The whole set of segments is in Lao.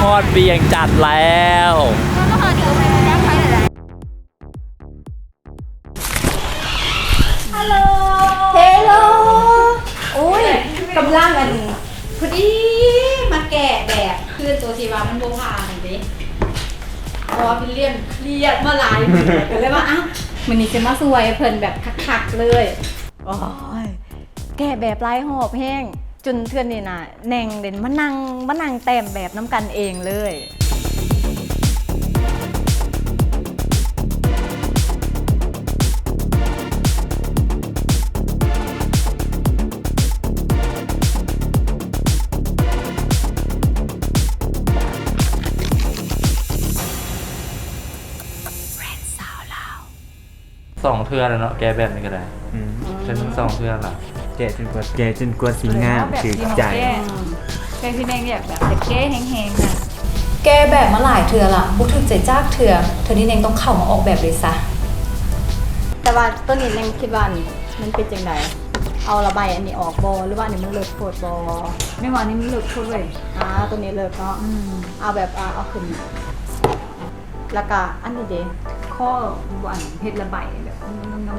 ຮອດວຽງຈັນແລ້ວ. ຮາໂລ ເຮໂລ ໂອ້ຍ ກຳລັງອັນ ພໍດີມາແກະແບບຄືນໂຕທີ່ວ່າມັນບໍ່ຜ່ານເດ້ ເພາະວ່າເປັນເລື່ອງຄຽດມາຫຼາຍມື້ ກໍເລີຍວ່າ ອ້າວ ມື້ນີ້ຊິມາຊ່ວຍເພິ່ນແບບຄັກໆເລີຍ. ໂອ້ຍ ແກະແບບຫຼາຍຮອບແຮງ ຈົນເທື່ອນີ້ນະ ແໜ່ງເດ້ມານັ່ງ ມານັ່ງແຕ້ມແບບນຳກັນເອງເລີຍ. ສອງເທື່ອແລ້ວເນາະ ແກະແບບນີ້ກໍໄດ້ ອືມ ເທື່ອໜຶ່ງສອງເທື່ອລະ ແກະຈົນກວ່າ ແກະຈົນກວ່າຊິງາມຖືກໃຈ. ແກະທີ່ແນງຢາກແບບ ແກະແຮງໆນະ ແກະແບບມາຫຼາຍເທື່ອລະ ບໍ່ຖືກໃຈຈັກເທື່ອ ເທື່ອນີ້ແນງຕ້ອງເຂົ້າມາອອກແບບເລີຍຊະ. ແຕ່ວ່າໂຕນີ້ແນງຄິດວ່າ ມັນເປັນຈັ່ງໃດ? ເອົາລະບາຍອັນນີ້ອອກບໍ່ ຫຼືວ່າອັນນີ້ມັນເລິກໂພດບໍ່? ແມ່ນວ່າອັນນີ້ມັນເລິກໂພດເວີຍ. ອາ ໂຕນີ້ເລິກເນາະ. ອືມ ເອົາແບບ ອາ ເອົາຂຶ້ນ ແລ້ວກະອັນນີ້ເດ ຂໍ້ອັນເຮັດລະບາຍແບບ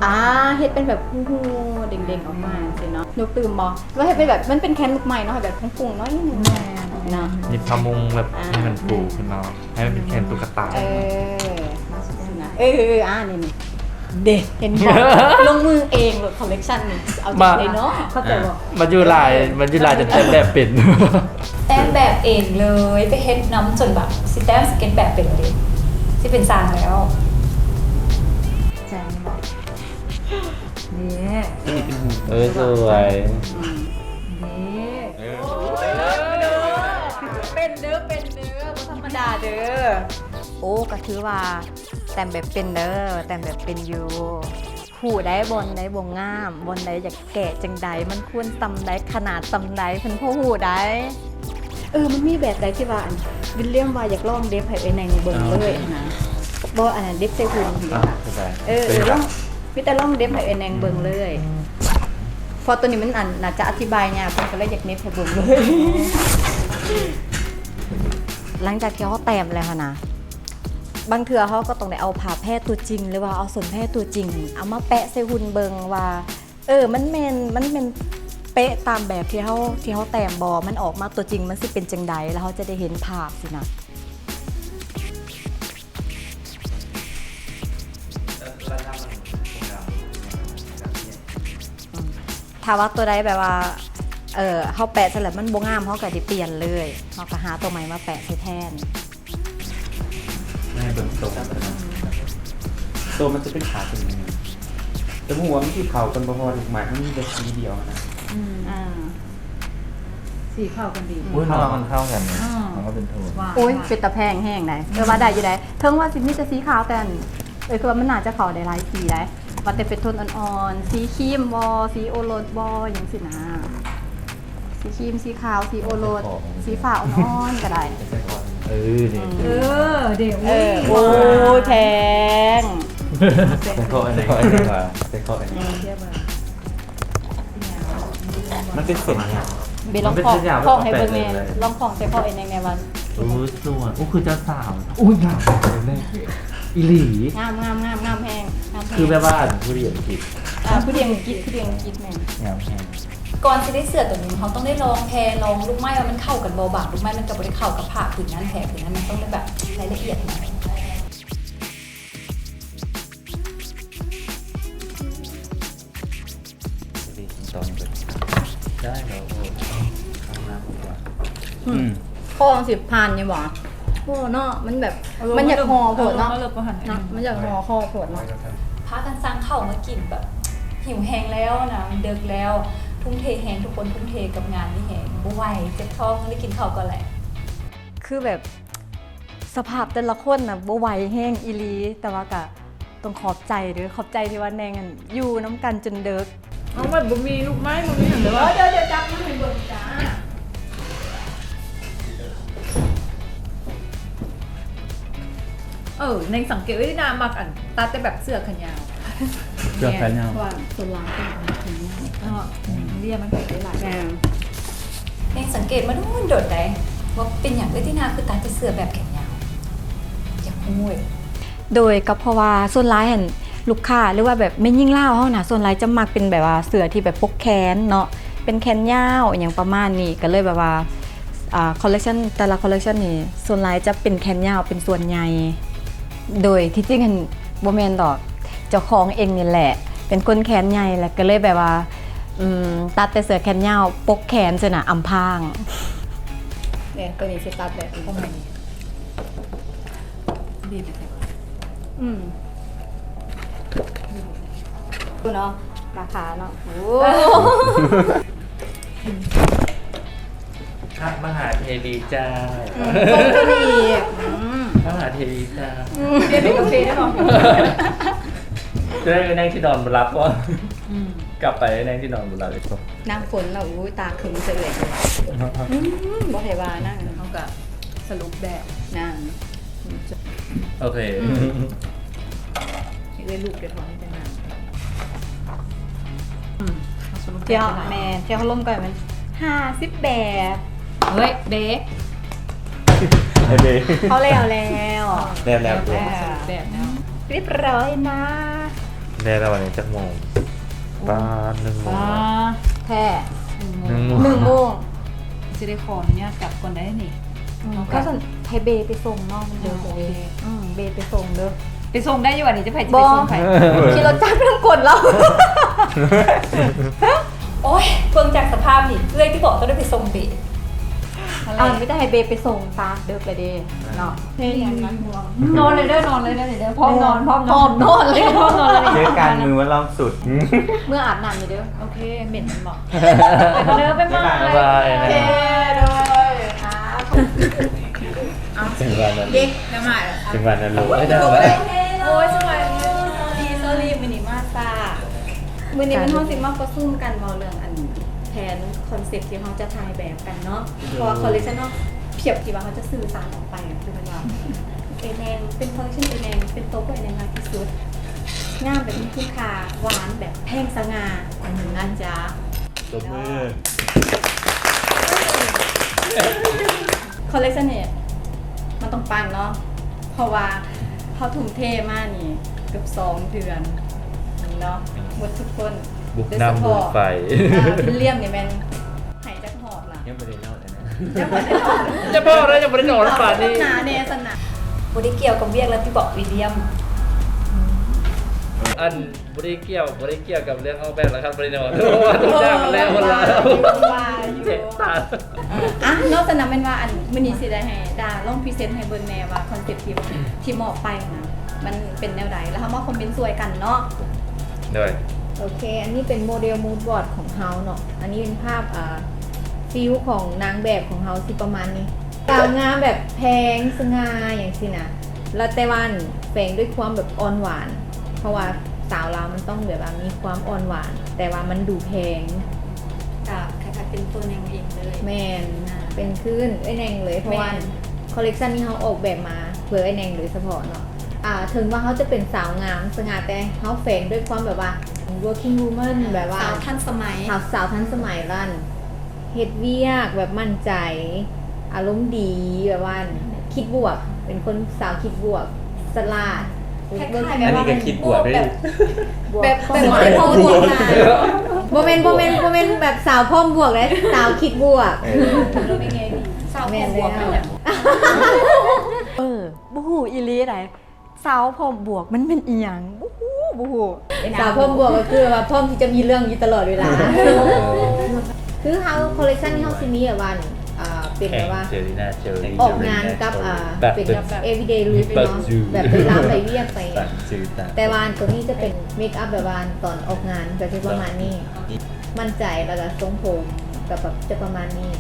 ອາ ເຮັດເປັນແບບຮູໆເດັ່ງໆອອກມາຈັ່ງຊີ້ເນາະ. ຍົກຕື່ມບໍ່ ຫຼືວ່າເຮັດເປັນແບບ ມັນເປັນແຂນລູກໄມ້ເນາະ ໃຫ້ແບບພຸ້ງໆໜ້ອຍໜຶ່ງ. ແມ່ນເນາະ ຫຍິບຜ້າມຸງແບບ ອາ ໃຫ້ມັນປູຂຶ້ນເນາະ ໃຫ້ມັນເປັນແຂນຕຸກກະຕາ. ເອີ ເອີ ອາ ນີ້ໆ ເດ ເຫັນບໍ່? ລົງມືເອງໂລດ collection ນີ້ ເອົາຈັ່ງໃດເນາະ? ເຂົ້າໃຈບໍ່? ມັນຢູ່ຫຼາຍ ມັນຢູ່ຫຼາຍຈົນແຕ້ມແບບເປັນ ແຕ້ມແບບເອງເລີຍ ໄປເຮັດນຳຈົນແບບຊິແຕ້ມສະເກັດແບບເປັນເລີຍ ຊິເປັນຊ່າງແລ້ວ. ໃຈບໍ່? ນີ້ ເອີ ສວຍ ອືມ ນີ້ ເອີ ເປັນເດີ ເປັນເດີ ບໍ່ທຳມະດາເດີ. ໂອ້ ກໍຖືວ່າແຕ້ມແບບເປັນເດີ ແຕ້ມແບບເປັນຢູ່. ຮູ້ໄດ໋ບ່ອນໃດບໍ່ງາມ ບ່ອນໃດຢາກແກະຈັ່ງໃດ ມັນຄວນສ່ຳໃດ ຂະໜາດສ່ຳໃດ ເພິ່ນພໍຮູ້ໄດ໋. ເອີ ມັນມີແບບໃດທີ່ວ່າ ອັນ ວິນລຽມວ່າຢາກລອງເດັບໃຫ້ເອື້ອຍແນງເບິ່ງເລີຍຫັ້ນນະ ບໍ່ ອັນນັ້ນເດັບໃສ່ຫຸ່ນຫັ້ນເດ. ເອີ ເອີ ລອງ ມີແຕ່ລອງເດັບໃຫ້ເອື້ອຍແນງເບິ່ງເລີຍ ເພາະໂຕນີ້ມັນ ອັນ ໜ້າຈະອະທິບາຍຍາກ ເພິ່ນກໍເລີຍຢາກເດັບໃຫ້ເບິ່ງເລີຍ. ຫຼັງຈາກທີ່ເຮົາແຕ້ມແລ້ວຫັ້ນນະ ບາງເທື່ອເຮົາກໍຕ້ອງໄດ້ເອົາຜ້າແພຕົວຈິງ ຫຼືວ່າເອົາສົ້ນແພຕົວຈິງ ເອົາມາແປະໃສ່ຫຸ່ນເບິ່ງວ່າ ເອີ ມັນແມ່ນ ມັນແມ່ນເປະຕາມແບບທີ່ເຮົາ ທີ່ເຮົາແຕ້ມບໍ່ ມັນອອກມາຕົວຈິງມັນຊິເປັນຈັ່ງໃດ ແລ້ວເຮົາຈະໄດ້ເຫັນພາບຊີ້ນະ. ຖ້າວ່າຕົວໃດແບບວ່າ ເອີ ເຮົາແປະໃສ່ແລ້ວມັນບໍ່ງາມ ເຮົາກໍໄດ້ປ່ຽນເລີຍ ເຮົາກໍຫາຕົວໃໝ່ມາແປະໃສ່ແທນ. ໃຫ້ເບິ່ງໂຕ ໂຕມັນຈະເປັນຂາດເປັນຫຍັງ ແຕ່ບໍ່ຮູ້ວ່າມັນຊິເຂົ້າກັນບໍ່ ເພາະວ່າລູກໄມ້ມັນມີແຕ່ສີດຽວຫັ້ນນະ. ອືມ ອ່າ ສີເຂົ້າກັນດີ. ອຸ້ຍ ເຂົ້າ ມັນເຂົ້າກັນ ອ່າ ມັນກໍເປັນໂທນ. ໂອ້ຍ ເປັນຕາແພງແຮງໃດ. ເອີ ວ່າໄດ້ຢູ່ໃດ ເຖິງວ່າຊິມີແຕ່ສີຂາວ ແຕ່ອັນ ເອີ ຄືວ່າມັນໜ້າຈະເຂົ້າໄດ້ຫຼາຍສີໃດ. ວ່າແຕ່ເປັນໂທນອ່ອນໆ ສີຄຣີມບໍ່ ສີໂອລົດບໍ່ ຫຍັງຊີ້ນະ. ສີຄຣີມ ສີຂາວ ສີໂອລົດ ສີຟ້າອ່ອນໆກໍໄດ້. ເອີ ນີ້ ເອີ ເດ ເອີ ໂອ້ຍ ແພງ. ແຕ່ເຄາະອັນນີ້ ແຕ່ເຄາະອັນນີ້ ອືມ ມັນເປັນເສັ້ນຍາວ. ເບ ລອງເຄາະ ເຄາະໃຫ້ເບິ່ງແດ່ ລອງເຄາະໃສ່ເຄາະເອງແດ່ວ່າ. ໂອ້ ສວຍ ໂອ້ ຄືເຈົ້າສາວ. ໂອ້ຍ ງາມ ອີ່ຫຼີ ງາມ ງາມ ງາມ ງາມແຮງ ງາມແຮງ. ຄືແບບວ່າຜູ້ດຽວຄິດ ອ່າ ຜູ້ດຽວຄິດ ຜູ້ດຽວຄິດ ແມ່ນ ງາມແຮງ. ກ່ອນຊິໄດ້ເສື້ອໂຕນີ້ ເຮົາຕ້ອງໄດ້ລອງແພ ລອງລູກໄມ້ວ່າມັນເຂົ້າກັນບໍ່. ບາງລູກໄມ້ມັນກໍບໍ່ໄດ້ເຂົ້າກັບຜ້າຜືນນັ້ນແພຜືນນັ້ນ ມັນຕ້ອງໄດ້ແບບລາຍລະອຽດໜ້ອຍ. ໄດ້ແລ້ວ ເອີ ອືມ ອືມ ຂໍ້ຊິຜ່ານຢູ່ບໍ່? ໂອ້ເນາະ ມັນແບບ ມັນຢາກຫໍ່ໂພດເນາະ ເນາະ ມັນຢາກຫໍ່ຄໍໂພດເນາະ. ພາກັນສັ່ງເຂົ້າມາກິນແບບ ຫິວແຮງແລ້ວນະ ມັນເດິກແລ້ວ ທຸ່ມເທແຮງ ທຸກຄົນທຸ່ມເທກັບງານນີ້ແຮງ ບໍ່ໄຫວ ເຈັບທ້ອງ ໄດ້ກິນເຂົ້າກ່ອນແຫຼະ. ຄືແບບ ສະພາບແຕ່ລະຄົນນະ ບໍ່ໄຫວແຮງອີ່ຫຼີ ແຕ່ວ່າກະຕ້ອງຂອບໃຈເດີ ຂອບໃຈທີ່ວ່າແນງຫັ້ນຢູ່ນຳກັນຈົນເດິກ. ເອົາ ມັນບໍ່ມີລູກໄມ້ ບໍ່ມີຫຍັງເລີຍຫວາ? ດຽວ ດຽວ ຈັບມາໃຫ້ເບິ່ງຈ້າ. ເອີ ແນງສັງເກດ ເອີຍ ໜ້າມັກອັນ ຕັດແຕ່ແບບເສື້ອແຂນຍາວ. ເສື້ອແຂນຍາວ ເພາະວ່າສ່ວນຫຼາຍເປັນແຂນຍາວເນາະ. ອືມ ເວຍມັນເປັນໄດ້ຫຼາຍ. ແມ່ນ ແນງສັງເກດມາດົນໆໃດ ວ່າເປັນຫຍັງເອື້ອຍຕິນາຄືຕັດແຕ່ເສື້ອແບບແຂນຍາວ? ຢາກຮູ້ເລີຍ. ໂດຍກໍເພາະວ່າສ່ວນຫຼາຍຫັ້ນ ລູກຄ້າ ຫຼືວ່າແບບແມ່ຍິງລາວເຮົານະ ສ່ວນຫຼາຍຈະມັກເປັນແບບວ່າເສື້ອທີ່ແບບປົກແຂນເນາະ ເປັນແຂນຍາວ ອີ່ຫຍັງປະມານນີ້ ກໍເລີຍແບບວ່າ ອ່າ ຄອລເລັກຊັນ ແຕ່ລະຄອລເລັກຊັນນີ້ ສ່ວນຫຼາຍຈະເປັນແຂນຍາວເປັນສ່ວນໃຫຍ່. ໂດຍທີ່ຈິງຫັ້ນບໍ່ແມ່ນດອກ ເຈົ້າຂອງເອງນີ້ແຫຼະ ເປັນຄົນແຂນໃຫຍ່ ແລ້ວກໍເລີຍແບບວ່າ ອືມ ຕັດແຕ່ເສື້ອແຂນຍາວປົກແຂນຊີ້ນະ ອຳພາງ. ນີ້ ໂຕນີ້ຊິຕັດແບບປະມານນີ້. ອືມ ເນາະ ລາຄາເນາະ ໂອ້ ພະມະຫາເທວີເຈົ້າ. ອືມ ພະມະຫາເທວີເຈົ້າ. ອືມ ເປັນກາເຟໄດ້ບໍ່? ຈະໄດ້ໄປນັ່ງທີ່ນອນບໍ່ຫຼັບບໍ່? ອືມ ກັບໄປນັ່ງທີ່ນອນບໍ່ຫຼັບອີກບໍ່? ນ້ຳຝົນລະ ໂອ້ຍ ຕາຄຶມສະເອີຍ. ອືມ ບໍ່ໃຫ້ວ່ານະ ເຮົາກະສະຫຼຸບແບບນາງ. ໂອເຄ ອືມ ໃຫ້ເອື້ອຍລູກໄດ້ພໍໃຫ້ແຕ່ນາງ. ອືມ ເອົາສະຫຼຸບແບບ ແມ່ນ ເຈົ້າເຮົາລົມກ່ອນແມ່ນ ຫ້າສິບແບບ. ເຮີ້ຍ ເບ ເອົາເດ ເຂົາແລ້ວແລ້ວ ແລ້ວແລ້ວ ເອີ ສະຫຼຸບແບບແລ້ວ ຮຽບຮ້ອຍນະ. ແລ້ວ ແລ້ວ ອັນນີ້ຈັກໂມງ? ປາດ ໜຶ່ງໂມງ ປາດ ແທ້ ໜຶ່ງໂມງ ໜຶ່ງໂມງ ຊິໄດ້ຂໍອະນຸຍາດກັບກ່ອນໄດ໋ນີ້. ອືມ ເອົາ ກໍຊັ້ນໃຫ້ເບໄປສົ່ງເນາະ ມັນເດີ. ເອີ ໂອເຄ ອືມ ເບໄປສົ່ງເດີ. ໄປສົ່ງໄດ້ຢູ່ ອັນນີ້ຈະໃຜຊິໄປສົ່ງໃຜ? ບໍ່ ຂີ່ລົດຈັກນຳກົນລາວ. ໂອ້ຍ ເບິ່ງຈາກສະພາບນີ້ ເອື້ອຍຕິບອກຕ້ອງໄດ້ໄປສົ່ງເບ. ເອົາ ມີແຕ່ໃຫ້ເບໄປສົ່ງຊະ ເດິກແລ້ວເດເນາະ. ນອນເລີຍເດີ ນອນເລີຍເດີ ເດີ ພ້ອມນອນ ພ້ອມນອນ ພ້ອມນອນເລີຍ ພ້ອມນອນເລີຍ. ເຈີກັນມື້ວັນລ່າສຸດ ເມືອອາບນ້ຳຢູ່ເດີ. ໂອເຄ ເໝັນແມ່ນບໍ່? ໄປກ່ອນເດີ ບາຍບາຍ ບາຍບາຍ ໂອເຄ ໂດຍ ອ່າ ເອົາ ເດັກນະມາ ເປັນວ່ານັ້ນລູກ ໂອ້ຍ ສະບາຍດີ ຊໍຣີ ຊໍຣີ ມື້ນີ້ມາຊ້າ. ມື້ນີ້ແມ່ນເຮົາຊິມາປະຊຸມກັນເວົ້າເລື່ອງອັນແຜນຄອນເຊັບທີ່ເຮົາຈະຖ່າຍແບບກັນເນາະ ເພາະວ່າຄອນເຊັບເນາະ ພຽບທີ່ວ່າເຮົາຈະສື່ສານອອກໄປ ຄືແມ່ນວ່າເອແນງ ເປັນຄອນເຊັບເອແນງ ເປັນໂຕໂກເອແນງຫຼາຍທີ່ສຸດ ງາມແບບມີຄຸນຄ່າ ຫວານແບບແພງສະຫງ່າ ອືມ ອາຈານ ຕົບມື. ຄອນເຊັບນີ້ມັນຕ້ອງປັງເນາະ ເພາະວ່າເຮົາທຸ່ມເທມານີ້ເກືອບສອງເດືອນເນາະ ໝົດທຸກຄົນ ບຸກນ້ຳບຸກໄຟ. ໂດຍສະເພາະ ອ່າ ວິນລຽມນີ້ແມ່ນໃຫ້ຈັກຮອບລະ? ຍັງບໍ່ໄດ້ນອນ ຍັງບໍ່ໄດ້ນອນ ຢ່າບອກເດີ ຍັງບໍ່ໄດ້ນອນປານນີ້ ໜາແນ່ຊັ້ນນະ. ບໍ່ໄດ້ກ່ຽວກັບວຽກລະຕິ ບອກວິນລຽມ. ອັນ ບໍ່ໄດ້ກ່ຽວ ບໍ່ໄດ້ກ່ຽວກັບເລື່ອງອອກແບບລະຄັນບໍ່ໄດ້ນອນ ເພາະວ່າທຸກຢ່າງມັນແລ້ວໝົດແລ້ວ ວ່າຢູ່ ວ່າຢູ່ ເຈັບຕາ. ອ່ະ ນອກຈາກນັ້ນແມ່ນວ່າ ອັນ ມື້ນີ້ຊິໄດ້ໃຫ້ດາລອງພຣີເຊັນໃຫ້ເບິ່ງແດ່ວ່າຄອນເຊັບທີ່ ທີ່ມອບໄປຫັ້ນນະ ມັນເປັນແນວໃດ ແລ້ວເຮົາມາຄອມເມັນຊ່ວຍກັນເນາະ. ໂດຍ ໂອເຄ ອັນນີ້ເປັນໂມເດລມູດບອດຂອງເຮົາເນາະ ອັນນີ້ເປັນພາບ ອ່າ ຟີລຂອງນາງແບບຂອງເຮົາຊິປະມານນີ້ ສາວງາມແບບແພງສະຫງ່າຫຍັງຊີ້ນະ ແລ້ວແຕ່ວ່າແຝງດ້ວຍຄວາມແບບອ່ອນຫວານ ເພາະວ່າສາວລາວມັນຕ້ອງແບບວ່າມີຄວາມອ່ອນຫວານ ແຕ່ວ່າມັນດູແພງ ກະຄ້າຍໆເປັນຕົວແນງເອງເລີຍ. ແມ່ນ ອ່າ ເປັນຄືເອື້ອຍແນງເລີຍ ເພາະວ່າ ແມ່ນ ຄອນເຊັບນີ້ເຮົາອອກແບບມາເພື່ອເອື້ອຍແນງໂດຍສະເພາະເນາະ. ອ່າ ເຖິງວ່າເຮົາຈະເປັນສາວງາມສະຫງ່າ ແຕ່ເຮົາແຝງດ້ວຍຄວາມແບບວ່າ working woman ອ່າ ແບບວ່າ ສາວທັນສະໄໝ ສາວ ສາວທັນສະໄໝ ແລ້ວ ເຮັດວຽກແບບໝັ້ນໃຈ ອາລົມດີ ແບບວ່າຄິດບວກ ເປັນຄົນສາວຄິດບວກ ສະຫຼາດ ຄ້າຍໆແບບວ່າ ອັນນີ້ກໍຄິດບວກເດ້ ແບບ ແບບ ແບບ ແບບ ບໍ່ແມ່ນ ບໍ່ແມ່ນ ບໍ່ແມ່ນແບບສາວພ້ອມບວກເດ້ ສາວຄິດບວກ ເອີ ສາວພ້ອມບວກ ແມ່ນຫຍັງ? ເອີ ບໍ່ຮູ້ອີ່ຫຼີໃດ ສາວພ້ອມບວກມັນແມ່ນອີ່ຫຍັງ? ບໍ່ຮູ້ ບໍ່ຮູ້. ສາວພ້ອມບວກກໍຄືວ່າພ້ອມທີ່ຈະມີເລື່ອງຢູ່ຕະຫຼອດເວລາ. ຄືເຮົາ ຄອນເຊັບນີ້ເຮົາຊິມີແບບວ່າ ອ່າ ເປັນແບບວ່າ ອອກງານກັບ ອ່າ ເປັນ everyday look ເນາະ ແບບໄປລາໄປວຽກໄປ ແຕ່ວ່າໂຕນີ້ຈະເປັນເມກອັບແບບວ່າຕອນອອກງານ ກໍຈະປະມານນີ້. ໝັ້ນໃຈ ແລ້ວກໍຊົງຜົມກໍແບບຈະປະມານນີ້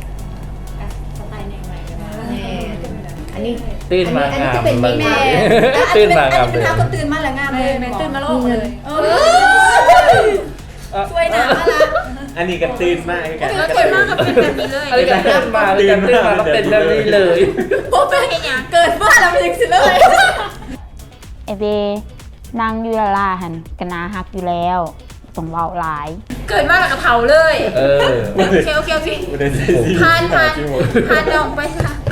ສະໄຕແນວໃໝ່ກໍໄດ້. ແມ່ນ ອັນນີ້ ຕື່ນມາງາມ ອັນນີ້ຈະເປັນເມກອັບ ແມ່ນ ຕື່ນມາງາມເລີຍ ເຮົາກໍຕື່ນມາແລ້ວງາມເລີຍ ແມ່ນ ຕື່ນມາຫຼອກເລີຍ. ເອີ ຊ່ວຍໜ້າມາລະ ອັນນີ້ກໍຕື່ນມາຄືກັນ ເອີ ຕື່ນມາກໍເປັນແບບນີ້ເລີຍ ອັນນີ້ກໍຕື່ນມາ ຕື່ນມາກໍເປັນແບບນີ້ເລີຍ ບໍ່ເປັນຫຍັງ ເກີດມາແລ້ວເປັນຈັ່ງຊີ້ເລີຍ. ເອເວ ນັ່ງຢູ່ລາໆຫັ້ນກໍໜ້າຮັກຢູ່ແລ້ວ ຕ້ອງເວົ້າຫຼາຍ ເກີດມາແລ້ວກໍເຖົ້າເລີຍ. ເອີ ໂອເຄ ໂອເຄ ໂອເຄ ບໍ່ໄດ້ໃສ່ສີ ຜ່ານ ຜ່ານ ຜ່ານນ້ອງໄປຊະ.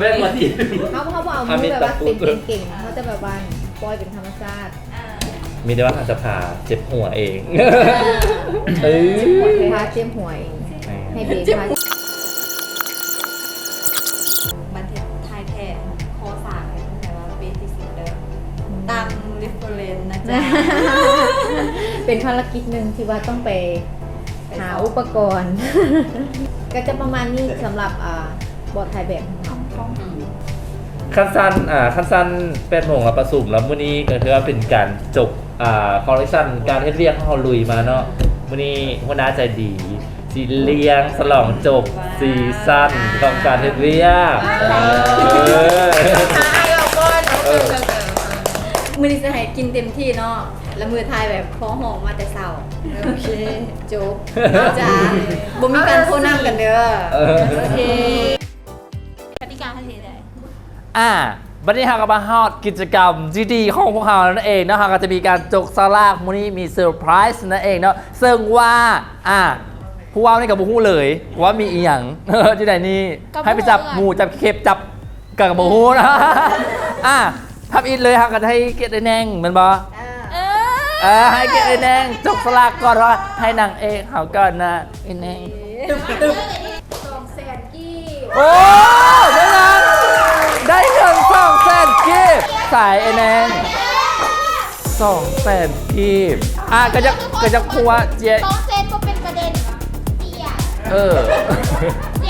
ແມ່ນວ່າທີ່ ເຮົາ ເຮົາບໍ່ເອົາມືແບບວ່າເຕັມເກັ່ງໆ ເຮົາຈະແບບວ່າປ່ອຍເປັນທຳມະຊາດ ມີແຕ່ວ່າຫາສະພາເຈັບຫົວເອງ ເອີ ພາເຈັບຫົວເອງ ໃຫ້ເບນພາ ບັນທຶກຖ່າຍແທ້ຂໍ້ສາມ ແປວ່າເປັນທີ່ສຸດເດີ ຕາມ reference ນະຈ໊ະ ເປັນພາລະກິດໜຶ່ງທີ່ວ່າຕ້ອງໄປຫາອຸປະກອນ ກໍຈະປະມານນີ້ສຳລັບ ອ່າ ບໍຖ່າຍແບບຂອງເຮົາ ອືມ ຄັນຊັ້ນ ອ່າ ຄັນຊັ້ນແປດໂມງລະປະຊຸມ ລະມື້ນີ້ກໍຖືວ່າເປັນການຈົບ ອ່າ ຄໍເລັກຊັນການເຮັດວຽກຂອງເຮົາລຸຍມາເນາະ ມື້ນີ້ຫົວໜ້າໃຈດີຊິລ້ຽງສະຫຼອງຈົບຊີຊັນຂອງການເຮັດວຽກ ເອີ ເອີ ມື້ນີ້ຊິໃຫ້ກິນເຕັມທີ່ເນາະ ລະມື້ທ້າຍແບບຂໍຮ້ອງມາແຕ່ເຊົ້າ ໂອເຄ ຈົບ ເອົາຈ້າ ບໍ່ມີການໂທນຳກັນເດີ ເອີ ໂອເຄ ກະຕິກາເຮົາຊິເຮັດໃດ ອ່າ ບັດນີ້ເຮົາກໍມາຮອດກິດຈະກຳທີ່ດີຂອງພວກເຮົານັ້ນເອງເນາະ ເຮົາກໍຈະມີການຈົກສະຫຼາກ ມື້ນີ້ມີເຊີໄພຣສ໌ນັ້ນເອງເນາະ ເຊິ່ງວ່າ ອ່າ ຜູ້ເວົ້ານີ້ກໍບໍ່ຮູ້ເລີຍວ່າມີອີ່ຫຍັງ ຢູ່ໃນນີ້ ໃຫ້ໄປຈັບໝູຈັບເຂັບຈັບ ກໍບໍ່ຮູ້ນະ ອ່າ ທຳອິດເລີຍ ເຮົາກໍໃຫ້ກຽດໄອ້ແໜ່ງແມ່ນບໍ່? ເອີ ເອີ ໃຫ້ກຽດໄອ້ແໜ່ງ ຈົກສະຫຼາກກ່ອນ ວ່າໃຫ້ນາງເອກເຮົາກ່ອນນະ ໄອ້ແໜ່ງ ສອງແສນກີບ ໂອ້ ໄດ້ນະ ໄດ້ເງິນສອງແສນກີບ ສາຍໄອ້ແໜ່ງ ສອງແສນກີບ ອ່າ ກໍຢາກ ກໍຢາກຮູ້ວ່າເຈຍ ສອງແສນບໍ່ເປັນປະເດັນຫວາ? ເອີ ດ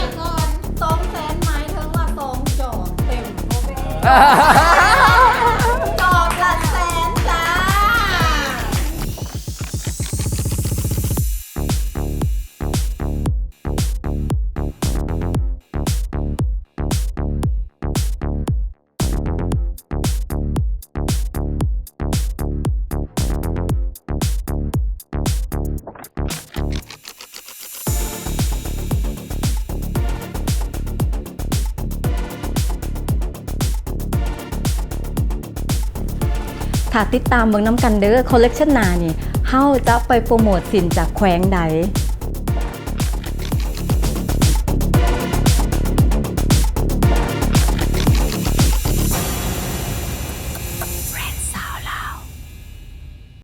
ຽວກ່ອນ ສອງແສນໝາຍເຖິງວ່າສອງຈອກເຕັມ ຈອກລະແສນຈ້າ. ຖ້າຕິດຕາມເບິ່ງນຳກັນເດີ ຄໍເລັກຊັນໜ້ານີ້ ເຮົາຈະໄປໂປຣໂມດສິນຈາກແຂວງໃດ?